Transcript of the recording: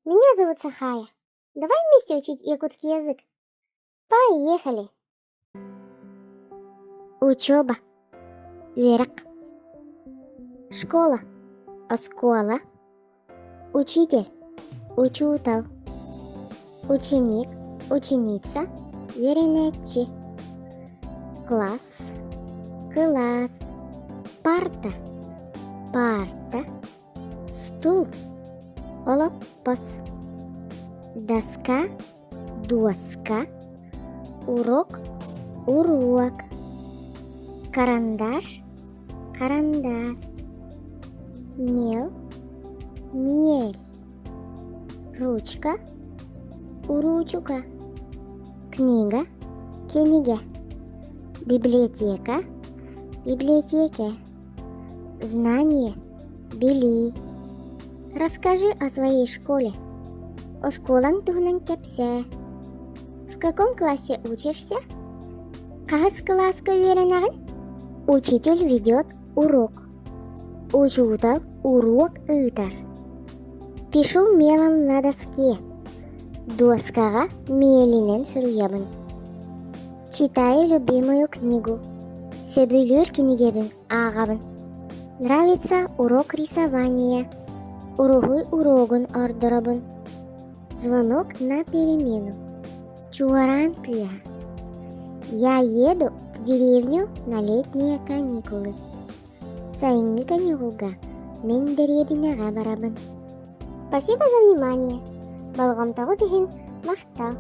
Меня зовут Сахая. Давай вместе учить якутский язык. Поехали! Учеба. Үөрэх. Школа. Оскуола. Учитель. Учуутал. Ученик. Ученица. Үөрэнээччи. Класс. Кылаас. Парта. Паарта. Стул. Олоппос. Доска. Дуоска. Урок. Уруок. Карандаш. Харандаас. Мел. Миэл. Ручка. Уруучука. Книга. Кинигэ. Библиотека. Библиотеке. Знание. Билии. Расскажи о своей школе. Оскуолаҥ туһунан кэпсээ. В каком классе учишься? Хаһыс кылааска үөрэнэҕин? Учитель ведет урок. Учуутал уруок ыытар. Пишу мелом на доске. Дуоскаҕа миэлинэн суруйабын. Читаю любимую книгу. Сөбүлүүр кинигэбин ааҕабын. Нравится урок рисования. Уруһуй уруогун ордоробун. Звонок на перемену. Чуораан тыаһа. Я еду в деревню на летние каникулы. Сайыҥҥы каникулга мин дэриэбинэҕэ барабын. Спасибо за внимание. Болҕомтоҕут иһин махтал.